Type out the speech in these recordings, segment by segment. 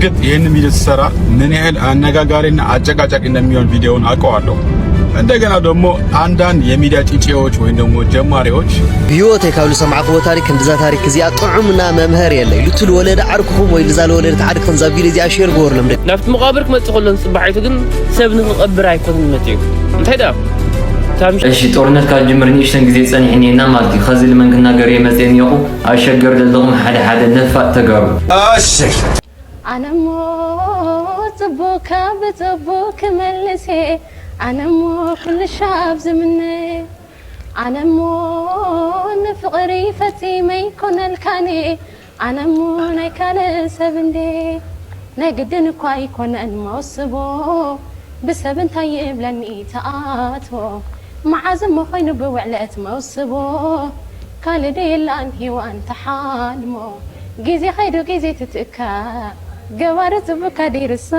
እርግጥ ይህን ቪዲዮ ስሰራ ምን ያህል አነጋጋሪና አጨቃጫቂ እንደሚሆን ቪዲዮውን አውቀዋለሁ። እንደገና ደግሞ አንዳንድ የሚዲያ ጭጭዎች ወይም ደግሞ ጀማሪዎች ብህይወተይ ካብ ዝሰማዕክዎ ታሪክ ክንድዛ ታሪክ እዚኣ ጥዑምና መምሀር የለ ኢሉ እቲ ልወለደ ዓርክኹም ወይ ልዛ ልወለደት ዓርክን እዛ ቪዲዮ እዚኣ ሼር ግበሩሎም ደቂ ናብቲ መቓብር ክመጽእ ከሎ ንጽባሒቱ ግን ሰብ ንኽቐብር ኣይኮነን መጺኡ። እንታይ ደኣ? እታ ምሽ- እሺ፣ ጦርነት ካብ ጅምር ንእሽተን ግዜ ጸኒሕኒ እና ማለት እዩ። ከዚ ልመን ክናገር እየ መጽየ እኒኦኹ። ኣብ ሸገር ዘለኹም ሓደ ሓደ ነፋጥ ተጋሩ። እሺ። ኣነሞ ጽቡካ ብጽቡክ ክመልስ እየ። ኣነሞ ኩሉ ሻብ ዝምነ። ኣነሞ ንፍቕሪ ፈጺመ ይኮነልካኒ። ኣነሞ ናይ ካልእ ሰብ እንዴ ናይ ግድን እኳ ኣይኮነን መወስቦ። ብሰብ እንታይ ይብለኒ ተኣትዎ። መዓዝ እሞ ኮይኑ ብውዕለት መውስቦ። ካልእ ደየላን ሂዋን ተሓልሞ። ግዜ ኸይዱ ግዜ ትትካ። ገባሪ ጽቡካ ደይርሳ።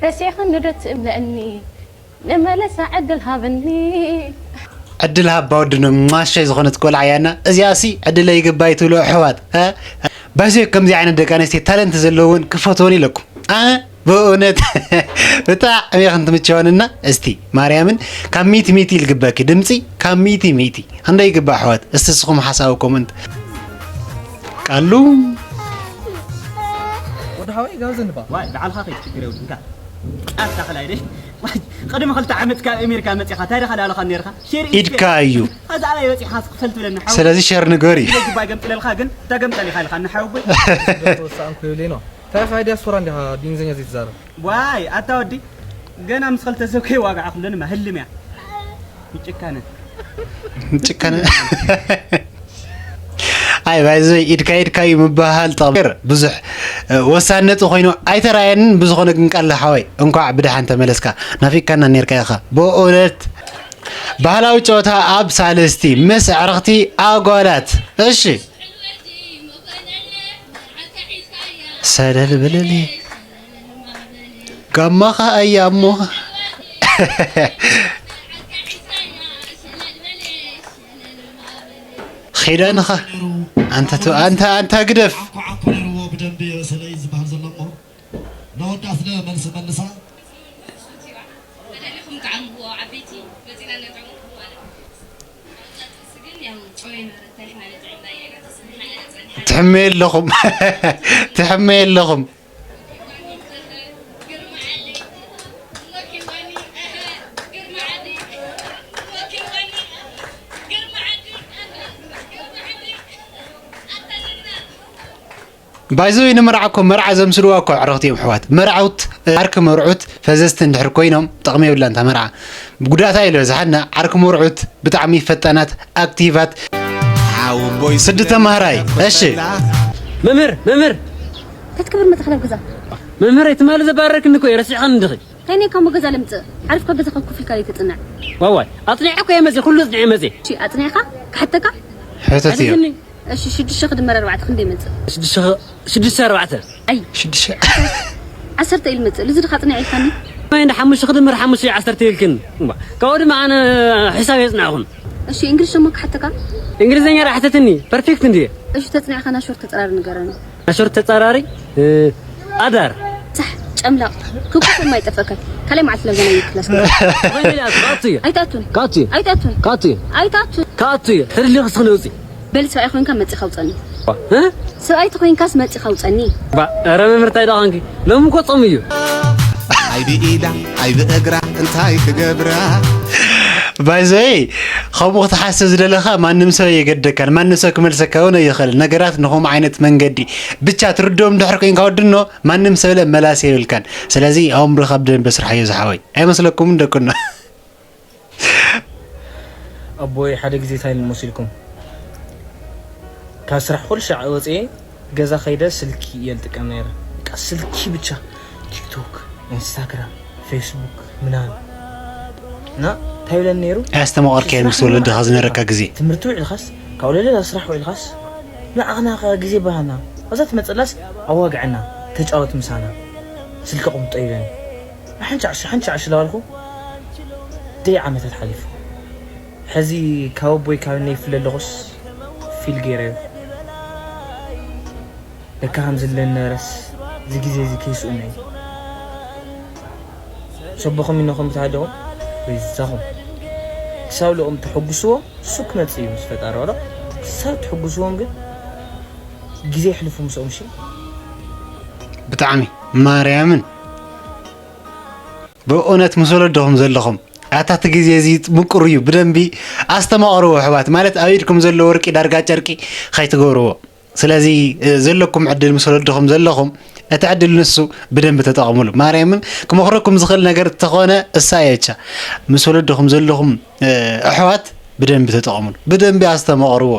ረሲዕኽኒ ዶ ትእምነኒ? ንመለሳ ዕድል ሃብኒ። ዕድል ሃባ ወድኖ ማሻይ ዝኾነት ቆልዓ እያ እና እዚኣ ሲ ዕድለይ ይግባይ ትብሉ ኣሕዋት፣ እ? ባይዘ ከምዚ ዓይነት ደቂ ኣንስትዮ ታለንት ዘለውን ክፈትወን ኢለኩም፣ እ? ብእውነት ብጣዕሚ እየን ትምችወንና። እስቲ ማርያምን ካብ ሚቲ ሚቲ ይልግበኪ ድምፂ ካብ ሚቲ ሚቲ። ክንደይ ይግባእ ኣሕዋት? እስቲ ንስኹም ሓሳብ ኮመንት ቃሉ። ወዲ ሓወይ ጋብዘኒ ባ። ዋይ፣ ንዓልኻ ከይት ችግር የብሉን። እንካ ቃታ ኸላይ ደሽ። ዋይ፣ ቅድሚ ክልተ ዓመት ካብ ኣሜሪካ መጺኻ፣ እንታይ ደኻ ዳለኻ ነርካ? ሼር ኢድካ እዩ። ከዛ ላይ በጺኻ ክፈል ትብለኒ ሓው። ስለዚ ሸር ንገሪ። ኢለ ጉባኤ ገምጥለልካ ግን፣ እታ ገምጠል ኢኻ ኢልካ፣ ንሓው ቦይ። ተወሳእን ኮይብለይ ነው። እንታይ ኻ ዲያስፖራ እንዲኻ ብእንግሊዝኛ ዘይትዛረብ? ዋይ፣ ኣታ ወዲ፣ ገና ምስ ክልተ ሰብ ከይዋጋዕኹ ኣለኒ፣ ማ ህልም እያ። ምጭካነ። ምጭካነ። ኣይ፣ ባይዘይ፣ ኢድካ ኢድካ እዩ ምበሃል ጠቕሚ። ብዙሕ፣ እ፣ ወሳኒ ነጥቢ ኮይኑ ኣይተራየንን። ብዝኾነ ግን፣ ቃል ሓወይ፣ እንኳዕ ብደሓን ተመለስካ። ናፊቅካና ኔርካ ኢኻ። ብእውነት፣ ባህላዊ ጨወታ ኣብ ሳልስቲ ምስ ኣዕርኽቲ ኣጓላት። እሺ። ሰለል ብለሊ። ጋማኻ ኣያ እሞ። ኺዳንኻ። ኣንታ ቱ-፣ ኣንታ፣ ኣንታ ግደፍ። ዓንኮ ዓንኮ ነይርዎ ብደንቢ የበሰለይ ዝበሃል ዘሎ እሞ፣ ነወዳት ለ መልሲ መልሳ። በደሊኹም ጥዓምዎ፣ ዓበይቲ መፂና ነጥዕሙኩም ማለት እዩ። ኣብዛ ጥቅሲ ግን ያው ጨው የነበረ፣ እንታይ ማለት ጥዕና እያ? ትሕመ የለኹም። ትሕመ የለኹም። ባይዘወይ ንመርዓ እኮ መርዓ ዘምስልዋ እኮ ኣዕርኽቲ እዮም ኣሕዋት። መርዓውት ዓርኪ መርዑት ፈዘዝቲ እንድሕር ኮይኖም ጥቕሚ የብላን እታ መርዓ። ጉዳታ እዩ ዝበዝሓና። ዓርኪ መርዑት ብጣዕሚ ፈጣናት፣ ኣክቲቫት። ሓው ቦይ ስዲ ተማሃራይ። እሺ። መምህር፣ መምህር። እንታይ ትገብር መጻኻ ናብ ገዛ? መምህር፣ ትማሊ ዘባረርክኒ እኮ እዩ፣ ረሲዕኻኒ እንዲኺ? እንታይ ነይካ እሞ ገዛ ለምጽእ? ዓሪፍካ ገዛኻ ኮፍ ኢልካ ዘይተጽንዕ። ዋዋይ፣ ኣጽኒዐ እኮ እየ መጽእ፣ ኩሉ ኣጽኒዐ መጽእ። እሺ፣ ኣጽኒዕካ? ክሓተካ? ሕተት እዩ። ሓትትኒ። እሺ፣ ሽዱሽተ ክድመር ኣርባዕተ ክንደይ ይመጽእ? ሽዱሽተ፣ ሽዱሽተ ኣርባዕተ። ኣይ። ሽዱሽተ። ዓሰርተ ኢሉ መጽእ። ልዚ ድኻ ኣጽኒዐ ኢልካኒ? ማይ እንዳ ሓሙሽተ ክድመር ሓሙሽተ እዩ ዓሰርተ ኢልክን። እምባ። ካብኡ ድማ ኣነ ሕሳብ የጽናዕኹን። እሺ፣ እንግሊሽ ደሞ ክሓተካ? እንግሊዝኛ ዳ ሓተትኒ። ፐርፌክት እንድየ። እሺ፣ ተጽኒዕካ ናሾር ተጸራሪ ንገረኒ። ናሾር ተጸራሪ፣ እ፣ ኣዳር። ሳሕ፣ ጨምላቕ። ክኩስ ማይ ጠፈካ። ካልኣይ መዓልቲ ለብዛ ናይ ክላስ። ወይኔ፣ ካቱ እየ። ኣይትኣቱን። ካቱ እየ። ኣይትኣቱን። ካቱ እየ። ኣይትኣቱን። ካቱ እየ። ሕድሊ ክስኽነ ውፅእ። በል ሰብኣይ ኮይንካ መፂኻ ውፀኒ። እ? ሰብኣይ ተኮይንካስ መፂኻ ውፀኒ። ባ፣ ኧረ መምህር እንታይ ደኣ ኾንኪ? ሎሚ እኮ ጾም እዩ። ኣይ ብኢዳ ኣይ ብእግራ እንታይ ክገብራ? ባይዘይ ከምኡ ክትሓስብ ዝደለኻ ማንም ሰብ የገደካን ማንም ሰብ ክመልሰካ እውን ኣይኽእል። ነገራት ንኸምኡ ዓይነት መንገዲ ብቻ ትርድኦም እንድሕር ኮይንካ ወድኖ ማንም ሰብ ለ መላስ የብልካን። ስለዚ ኣእምሮኻ ብደንበ ስርሓዮ ዝሓወይ። ኣይመስለኩምን ደቅኖ? ኣቦይ ሓደ ግዜ እንታይ ኢሉ መሲልኩም? ካብ ስራሕ ኩሉ ሻዕ ወፅኤ ገዛ ከይደ ስልኪ እየ ዝጥቀም ነይረ። በቃ ስልኪ ብቻ፣ ቲክቶክ፣ ኢንስታግራም፣ ፌስቡክ ምናምን። እና እንታይ ይብለኒ ነይሩ? ኣያስተማቐርካዮ ምስ ወለድኻ ዝነበረካ ግዜ። ትምህርቲ ውዒልካስ፣ ካብኡ ለለ ናብ ስራሕ ውዒልካስ፣ ንዓኽና ከ ግዜ በሃልና። ኣብዛ ትመፅላስ ኣዋግዐና፣ ተጫወት ምሳና፣ ስልኪ ቁምጦ ይብለኒ። ሓንቻዕሽ፣ ሓንቻዕሽ እናበልኩ ደይ ዓመታት ሓሊፉ። ሕዚ ካብ ኣቦይ ካብ እነይ ይፍለ ኣለኹስ ፊል ገይረዮ። ለካ ከም ዝብለኒ ነበረስ እዚ ግዜ እዚ ከይስእኑ እዩ። ሰቦኹም ኢነኹም ተሃደኹም በይዛኹም ክሳብ ልኦም ተሐጉስዎ እሱ ክመጽእ እዩ ምስ ፈጣሪ። ዋላ ክሳብ ተሐጉስዎም ግን ግዜ ይሕልፉ ምስኦም። እሺ፣ ብጣዕሚ ማርያምን ብእውነት ምስ ወለድኹም ዘለኹም ኣታ እቲ ግዜ እዚ ምቁር እዩ። ብደንቢ ኣስተማቕርዎ ኣሕዋት። ማለት ኣብ ኢድኩም ዘሎ ወርቂ ዳርጋ ጨርቂ ከይትገብርዎ። ስለዚ እ፣ ዘለኩም ዕድል ምስ ወለድኹም ዘለኹም እቲ ዕድል ንሱ ብደንቢ ተጠቐምሉ። ማርያምን ክመኽረኩም ዝኽእል ነገር እንተኾነ እሳ እየቻ ምስ ወለድኹም ዘለኹም እ፣ ኣሕዋት ብደንቢ ተጠቐምሉ። ብደንቢ ኣስተማቕርዎ።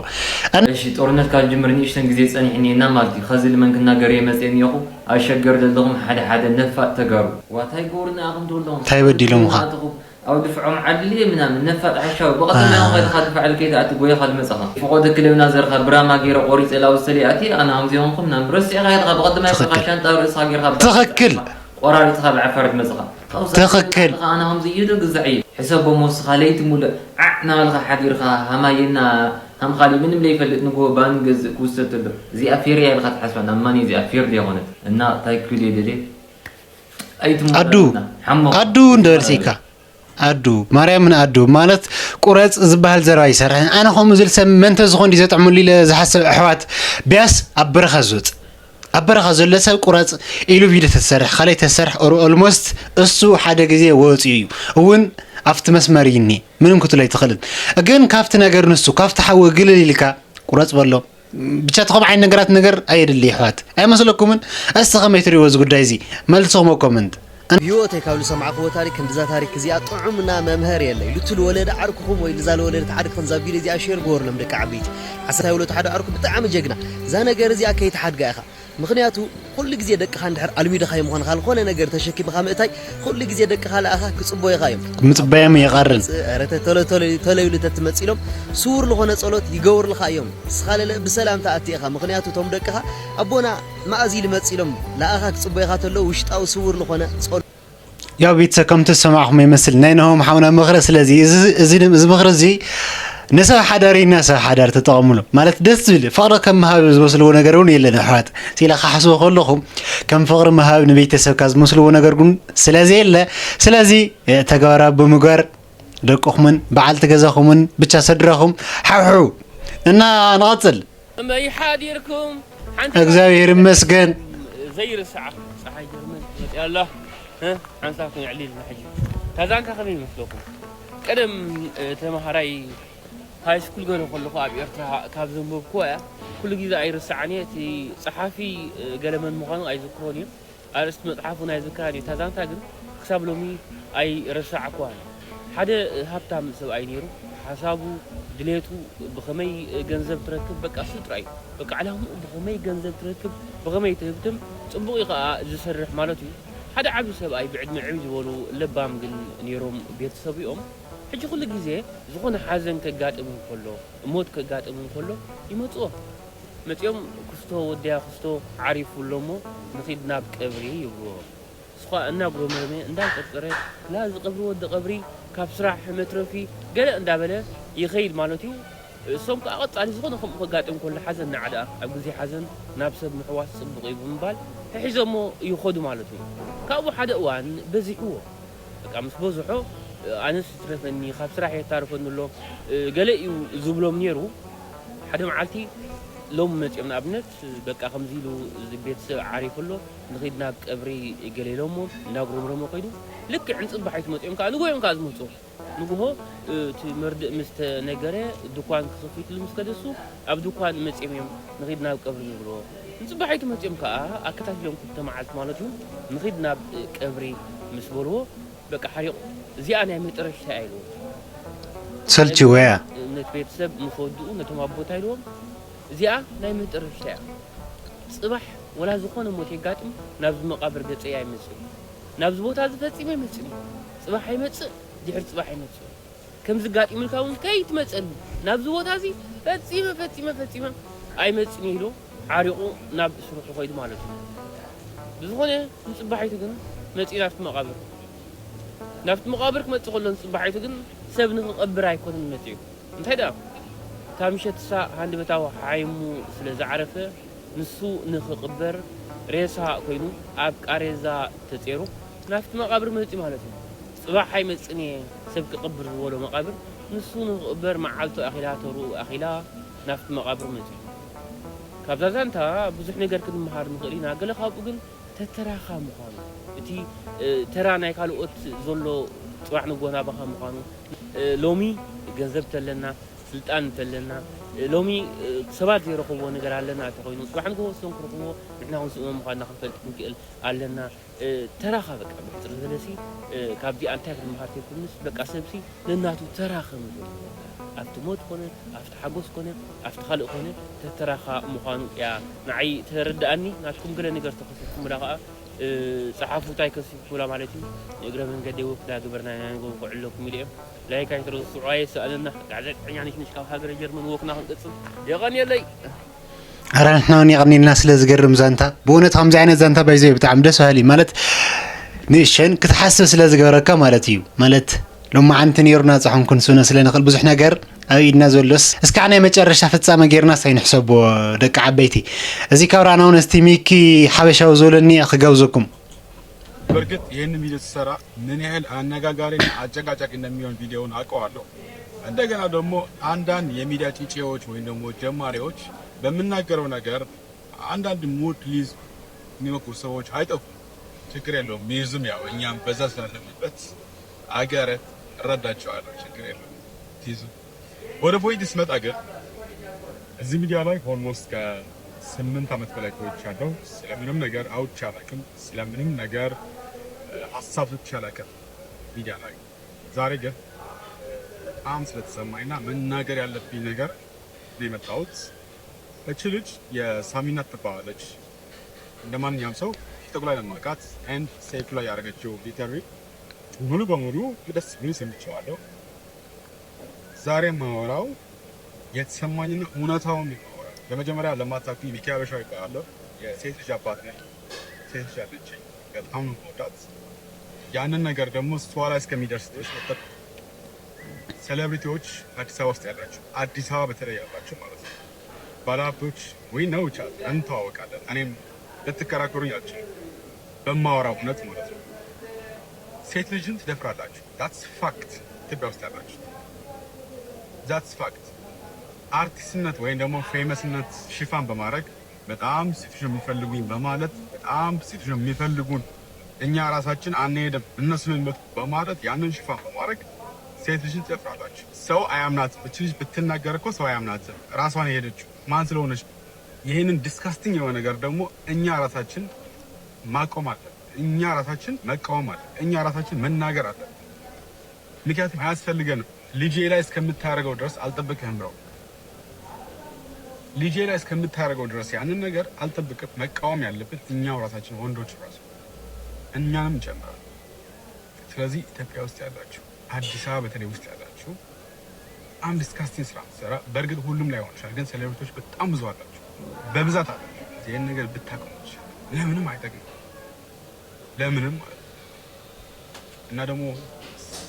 ኣን- እሺ፣ ጦርነት ካብ ዝጅምር ንእሽተን ግዜ ጸኒሕኒ እና ማለት እዩ። ኸዚ ልመን ክናገር እየ መጽኤ እኒኦኹ። ኣብ ሸገር ዘለኹም ሓደ ሓደ ነፋጥ ተጋሩ ዋታይ ጎርና ኣኹም ትብሎም እንታይ በዲሎምኻ? ኣትኹም ኣብ ድፍዖም ዓሊ ምናምን ነፋጥ ሓሻዊ ብቐደማይ ኸድኻ ድፋዕ ልከይት ኣቲ ጎይኻ ልመጽኻ። ፍቖ ተክለብና ዘርኻ ብራማ ገይረ ቆሪጸ ላው ሰሊኣቲ ኣነ ሃምዚ ሆንኩም ናም ረሲዕኻ ኢኻ ብቐደማይ ትኽክል። ሻንጣ ርእስኻ ገይርካ ትኽክል። ቆራሪጽኻ ብዓፋር ትመጽኻ። ትኽክል። ኣነ ሃምዚ እዩ ዶ ግዛዕ እዩ። ሕሰቦ ሞስኻ ለይቲ ሙሉእ ዓዕ ናበልኻ ሓዲርካ ሃማየና ሃም ካሊእ ምንም ለይፈልጥ ንግሆ ባኒ ገዝእ ክውሰድ ተሎ። እዚኣ ፌር እያ ኢልካ ትሓስባ ናብ ማን እዚኣ ፌር ዘይኮነት እና እንታይ ክብል እየ ደልየ ኣይትሞ ኣዱ ሓሞ ኣዱ እንደበልሲካ ኣዱ ማርያምን ኣዱ ማለት ቁረጽ ዝበሃል ዘረባ ይሰርሕን ኣነ ከምኡ ዝብል ሰብ መን ተዝኾን ድዩ ዘጥዕመሉ ኢለ ዝሓስብ ኣሕዋት ቢያስ ኣብ በረኻ ዝወጽእ ኣብ በረኻ ዘሎ ሰብ ቁረጽ ኢሉ ቪድዮ ተሰርሕ ካልኣይ ተሰርሕ ኦልሞስት እሱ ሓደ ግዜ ወፂኡ እዩ እውን ኣብቲ መስመር ይኒ ምንም ክትሎ ኣይትኽእልን ግን ካብቲ ነገር ንሱ ካብቲ ሓዊ ግልል ኢልካ ቁረጽ በሎ ብቻ ተኸም ዓይነት ነገራት ነገር ኣየድሊ ይሕዋት ኣይመስለኩምን እስቲ ከመይ ትሪእዎ እዚ ጉዳይ እዚ መልስኹም ኮመንት ብህይወተይ ካብ ዝሰማዕክዎ ታሪክ ክንድዛ ታሪክ እዚኣ ጥዑምና መምሀር የለይ ልቱ ልወለደ ዓርኩኹም ወይ ልዛ ልወለደት ዓርኪ ክንዛ ቪድዮ እዚኣ ሼር ግበሩሎም ደቂ ዓበይቲ ሓሳታይ ወለቱ ሓደ ዓርኩ ብጣዕሚ ጀግና እዛ ነገር እዚኣ ከይትሓድጋ ኢኻ ምኽንያቱ ኩሉ ግዜ ደቅኻ እንድሕር ኣልሚድኻዮም ኾንኻ ዝኾነ ነገር ተሸኪምኻ ምእታይ ኩሉ ግዜ ደቅኻ ለኣኻ ክጽበዩኻ እዮም ምጽባዮም የቓርን ኧረ ተሎ ተሎ ተሎ ኢሉ ተትመጽ ኢሎም ስውር ዝኾነ ጸሎት ይገብርልኻ እዮም ንስኻ ለለ ብሰላም ተኣቲ ኢኻ ምኽንያቱ እቶም ደቅኻ ኣቦና መኣዝ ኢሉ መጽ ኢሎም ለኣኻ ክጽበዩኻ ተሎ ውሽጣዊ ስውር ዝኾነ ጸሎት ያው ቤተሰብ ከምቲ ዝሰማዕኹም ይመስል ናይ ነሆም ሓውና ምኽሪ ስለዚ እዚ እዚ ድም- እዚ ምኽሪ እዚ ንሰብ ሓዳር ኢና ሰብ ሓዳር ተጠቐምሉ ማለት ደስ ዝብል ፍቕሪ ከም ምሃብ ዝመስልዎ ነገር እውን የለን ኣሕዋት ሲላ ክሓስቦ ከለኹ ከም ፍቕሪ ምሃብ ንቤተሰብካ ዝመስልዎ ነገር ግን ስለዘየለ ስለዚ እ፣ ተግባራዊ ብምግባር ደቅኹምን በዓልቲ ገዛኹምን ብቻ ሰድራኹም ሓውሕው እና ንቐጽል እመይ ሓዲርኩም ሓንቲ እግዚኣብሔር ይመስገን ዘይርስዓ ፀሓይ ጀርመን ትመፅእ ኣላ ሓንሳብ ክንዕሊልና ሕጂ ታዛንካ ከመይ ይመስለኩም ቀደም ተምሃራይ ሃይስኩል ገለ ከለኹ ኣብ ኤርትራ ካብ ዘንበብኩዋ እያ ኩሉ ግዜ ኣይርስዓን እየ እቲ ፀሓፊ ገለመን ምዃኑ ኣይዝክሮን እየ ኣርእስቲ መጽሓፉ ናይ ዝከኣል እዩ። እታ ዛንታ ግን ክሳብ ሎሚ ኣይረሳዕኩዋን። ሓደ ሃብታም ሰብኣይ ነይሩ። ሓሳቡ፣ ድሌቱ፣ ብኸመይ ገንዘብ ትረክብ፣ በቃ እሱ ጥራይ እዩ። በቃ ዕላምኡ ብኸመይ ገንዘብ ትረክብ፣ ብኸመይ ትህብትም፣ ጽቡቕ እዩ ከኣ ዝሰርሕ ማለት እዩ። ሓደ ዓቢ ሰብኣይ ብዕድመ ዕብይ ዝበሉ ለባም ግን ነይሮም ቤተሰቡ እዮም። ሕጂ ኩሉ ግዜ ዝኾነ ሓዘን ከጋጥም እንከሎ፣ ሞት ከጋጥም እንከሎ ይመጽኦም። መጺኦም ክስቶ ወደያ ክስቶ ዓሪፉ ኣሎ እሞ ንኺድ ናብ ቀብሪ ይብልዎ። እሱ ኸኣ እናጉረምረመ እንዳንጠርጠረ ላ እዚ ቀብሪ ወዲ ቀብሪ ካብ ስራሕ መትረፊ ገለ እንዳበለ ይኸይድ ማለት እዩ። እሶም ከኣ ቀጻሊ ዝኾነ ከምኡ ከጋጥም ከሎ ሓዘን ንዓ ደኣ ኣብ ግዜ ሓዘን ናብ ሰብ ምሕዋስ ጽቡቕ እዩ ብምባል ሕሒዞሞ ይኸዱ ማለት እዩ። ካብኡ ሓደ እዋን በዚሕዎ። በቃ ምስ በዝሖ ኣነስ ይትረፈኒ ካብ ስራሕ የታርፈኒ ኣሎ ገለ እዩ ዝብሎም ነይሩ ሓደ መዓልቲ ሎም መፅኦም ንኣብነት በቃ ከምዚ ኢሉ እዚ ቤተሰብ ዓሪፉ ኣሎ ንኺድ ናብ ቀብሪ ገለ ኢሎሞ እንዳጉረምረሞ ከይዱ ልክዕ ንፅባሒቱ መፅኦም ከዓ ንጎዮም ከዓ ዝመፁ ንግሆ እቲ መርድእ ምስ ተነገረ ድኳን ክኽፊትሉ ምስ ከደሱ ኣብ ድኳን መፅኦም እዮም ንኺድ ናብ ቀብሪ ዝብልዎ ንፅባሒቱ መፅኦም ከዓ ኣከታቲሎም ክልተ መዓልቲ ማለት እዩ ንኺድ ናብ ቀብሪ ምስ በልዎ በቃ ሓሪቑ እዚኣ ናይ መጠረሽታ እያ ኢልዎ ሰልችወያ ነቲ ቤተሰብ ምስ ወድኡ ነቶም ኣቦታ ኢልዎም እዚኣ ናይ መጠረሽታ እያ ፅባሕ ወላ ዝኾነ ሞት የጋጥም ናብዚ መቃብር ገፀይ ኣይመፅእ ናብዚ ቦታ እዚ ፈፂመ ይመፅእ ፅባሕ ኣይመፅእ ድሕሪ ፅባሕ ኣይመፅእ ከምዚ ጋጢሙልካ እውን ከይትመፀኒ ናብዚ ቦታ እዚ ፈፂመ ፈፂመ ፈፂመ ኣይመፅን ኢሉ ዓሪቑ ናብ ስርሑ ከይዱ ማለት እዩ። ብዝኾነ ንፅባሒቱ ግን መፂኡ ናብቲ መቓብር ናብቲ መቓብር ክመፅእ ከሎ ንፅባሒቱ ግን ሰብ ንክቐብር ኣይኮነን መፂኡ እንታይ ደኣ እታ ምሸት እሳ ሃንደበታዊ ሓይሙ ስለ ዝዓረፈ ንሱ ንኽቕበር ሬሳ ኮይኑ ኣብ ቃሬዛ ተጼሩ ናብቲ መቓብር መጺ ማለት እዩ። ጽባሕ ኣይመጽን እየ ሰብ ክቕብር ዝበሎ መቓብር ንሱ ንኽቕበር መዓልቱ ኣኺላ ተሩኡ ኣኺላ ናብቲ መቓብር መጺ። ካብዛ ዛንታ ብዙሕ ነገር ክንመሃር ንኽእል ኢና። ገለ ካብኡ ግን ተተራኻ ምዃኑ፣ እቲ ተራ ናይ ካልኦት ዘሎ ጽባሕ ንጎ ናባኻ ምዃኑ፣ ሎሚ ገንዘብ ተለና ስልጣን እንተለና ሎሚ ሰባት ዘይረኽብዎ ነገር ኣለና እንተኾይኑ፣ ጽባሕ ንግሆ እሶም ክረኽብዎ ንሕና ክንስእኖም ምዃንና ክንፈልጥ ክንክእል ኣለና። ተራኻ በቃ ብሕጽር ዝበለሲ ካብዚኣ እንታይ ክንመሃር ተይኮንስ በቃ ሰብሲ ነናቱ ተራ ከም ዘለዎ ኣብቲ ሞት ኮነ ኣብቲ ሓጎስ ኮነ ኣብቲ ካልእ ኮነ ተተራኻ ምዃኑ እያ ንዓይ ተረድኣኒ። ናትኩም ገለ ነገር ተኸሲብኩምላ ከኣ ጸሓፉ እንታይ ከሲብኩምላ ማለት እዩ። ንእግረ መንገደይ ወክ ዳግበርና ኢና ንገቡ ክዕለኩም ኢለ እየ። ላይክ ኣይትረስዑ ኣየሰኣነና። ጋዜጠኛ ነሽነሽ ካብ ሃገረ ጀርመን ወክና ክንቅጽል የቐንየለይ። ኣረ ንሕና እውን የቐንየልና ስለ ዝገርም ዛንታ። ብእውነት ከምዚ ዓይነት ዛንታ ባይዘ ብጣዕሚ ደስ በሃሊ ማለት ንእሸን ክትሓስብ ስለ ዝገበረካ ማለት እዩ። ማለት ሎማዓንቲ ነይሩና ጻሕንኩን ስነ ስለ ንኽእል ብዙሕ ነገር ኣብ ኢድና ዘሎስ እስካዕ ናይ መጨረሻ ፍጻመ ጌርናስ ኣይንሕሰቦ ደቂ ዓበይቲ። እዚ ካብ ራእና እውን እስቲ ሚኪ ሓበሻዊ ዝበለኒ ክጋብዘኩም። በእርግጥ ይህን ቪዲዮ ስሰራ ምን ያህል አነጋጋሪና አጨቃጫቂ እንደሚሆን ቪዲዮውን አውቀዋለሁ። እንደገና ደግሞ አንዳንድ የሚዲያ ጭንጭዎች ወይም ደግሞ ጀማሪዎች በምናገረው ነገር አንዳንድ ሙድ ሊይዙ የሚሞክሩ ሰዎች አይጠፉም። ችግር የለውም ሚይዙም ያው እኛም በዛ ስላለንበት አገረ እረዳቸዋለሁ። ችግር የለውም ትይዙ። ወደ point ስመጣ ግን እዚህ ሚዲያ ላይ almost ከስምንት አመት በላይ ቆይቻለሁ። ስለምንም ነገር አውርቼ አላውቅም። ስለምንም ነገር ሀሳብ ሰጥቼ አላውቅም ሚዲያ ላይ። ዛሬ ግን በጣም ስለተሰማኝና መናገር ያለብኝ ነገር ነው የመጣሁት። እቺ ልጅ የሳሚ እናት ትባላለች። እንደማንኛውም ሰው TikTok ላይ ነው የማውቃት and ሴፍ ላይ ያደረገችው interview ሙሉ በሙሉ ደስ ብሎኝ ሰምቼዋለሁ። ዛሬ የማወራው የተሰማኝና እውነታውን ነው የማወራው። በመጀመሪያ ለማታውቁኝ ሚኪ ሀበሻው ይባላለሁ። የሴት ልጅ አባት ነኝ። ሴት ልጅ አለችኝ። በጣም ነው የምወዳት። ያንን ነገር ደግሞ እሷ ላይ እስከሚደርስ ድረስ መጠበቅ። ሴሌብሪቲዎች አዲስ አበባ ውስጥ ያላችሁ፣ አዲስ አበባ በተለይ ያላችሁ ማለት ነው፣ ባለሀብቶች ወይ ነው ብቻ እንተዋወቃለን። እኔም ልትከራከሩኝ አልችልም በማወራው እውነት ማለት ነው። ሴት ልጅን ትደፍራላችሁ። that's fact። ኢትዮጵያ ውስጥ ያላችሁ that's fact። አርቲስትነት ወይም ደግሞ ፌመስነት ሽፋን በማድረግ በጣም ሴቶች ነው የሚፈልጉኝ በማለት በጣም ሴቶች ነው የሚፈልጉን፣ እኛ ራሳችን አንሄድም እነሱ ነው የሚመጡት በማለት ያንን ሽፋን በማድረግ ሴት ልጅን ትደፍራላችሁ። ሰው አያምናትም። እች ልጅ ብትናገር እኮ ሰው አያምናትም። ራሷን የሄደችው ማን ስለሆነች ነው። ይህንን disgusting የሆነ ነገር ደግሞ እኛ ራሳችን ማቆም አለብን። እኛ ራሳችን መቃወም አለብን። እኛ ራሳችን መናገር አለብን። ምክንያቱም አያስፈልገንም። ልጄ ላይ እስከምታደርገው ድረስ አልጠብቅህም ብለው ልጄ ላይ እስከምታደርገው ድረስ ያንን ነገር አልጠብቅም። መቃወም ያለብን እኛው ራሳችን ወንዶች ራሱ እኛንም ይጨምራል። ስለዚህ ኢትዮጵያ ውስጥ ያላችሁ አዲስ አበባ በተለይ ውስጥ ያላችሁ በጣም disgusting ስራ የምትሰራ፣ በእርግጥ ሁሉም ላይ ሆን ይችላል፣ ግን ሴሌብሪቲዎች በጣም ብዙ አላችሁ፣ በብዛት አላችሁ። ይህን ነገር ብታቆሙ ይችላል። ለምንም አይጠቅም፣ ለምንም ማለት ነው። እና ደግሞ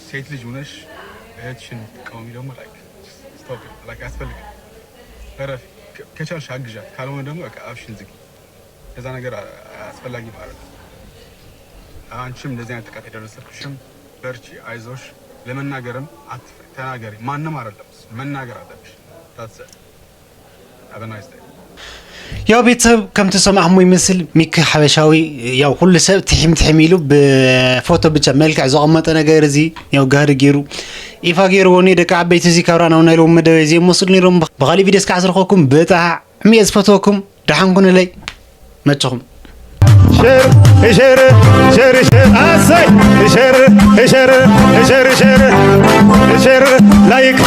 ሴት ልጅ ሆነሽ እህትሽን የምትቃወሚ ደግሞ like stop it፣ like አያስፈልግም። እረፊ። ከ- ከቻልሽ አግዣት፣ ካልሆነ ደግሞ በቃ አፍሽን ዝጊ። ከዛ ነገር አ- አያስፈላጊ ማለት ነው። አንቺም እንደዚህ አይነት ጥቃት የደረሰብሽም በርቺ፣ አይዞሽ። ለመናገርም አትፍሪ፣ ተናገሪ። ማንም አይደለም እሱ፣ መናገር አለብሽ። That's it። Have a nice day። ያው ቤተሰብ ከምቲ ሰማዕሞ ይመስል ሚኪ ሓበሻዊ ያው ኩሉ ሰብ ትሒም ትሒም ኢሉ ብፎቶ ብቻ መልክዕ ዘቐመጠ ነገር እዚ ያው ጋህሪ ገይሩ ይፋ ገይርዎ እኒ ደቂ ዓበይቲ እዚ ካብራ ናብ ናይ ሎም መደበ እዚ ይመስሉ ነይሮም። ብኻሊእ ቪዲዮ እስካዕ ዝረኸብኩም ብጣዕሚ እየ ዝፈትወኩም። ደሓን ኩኑለይ መቸኹም። ሸር ሸር ሸር ሸር ኣሰይ ሸር ሸር ሸር ሸር ሸር ላይክ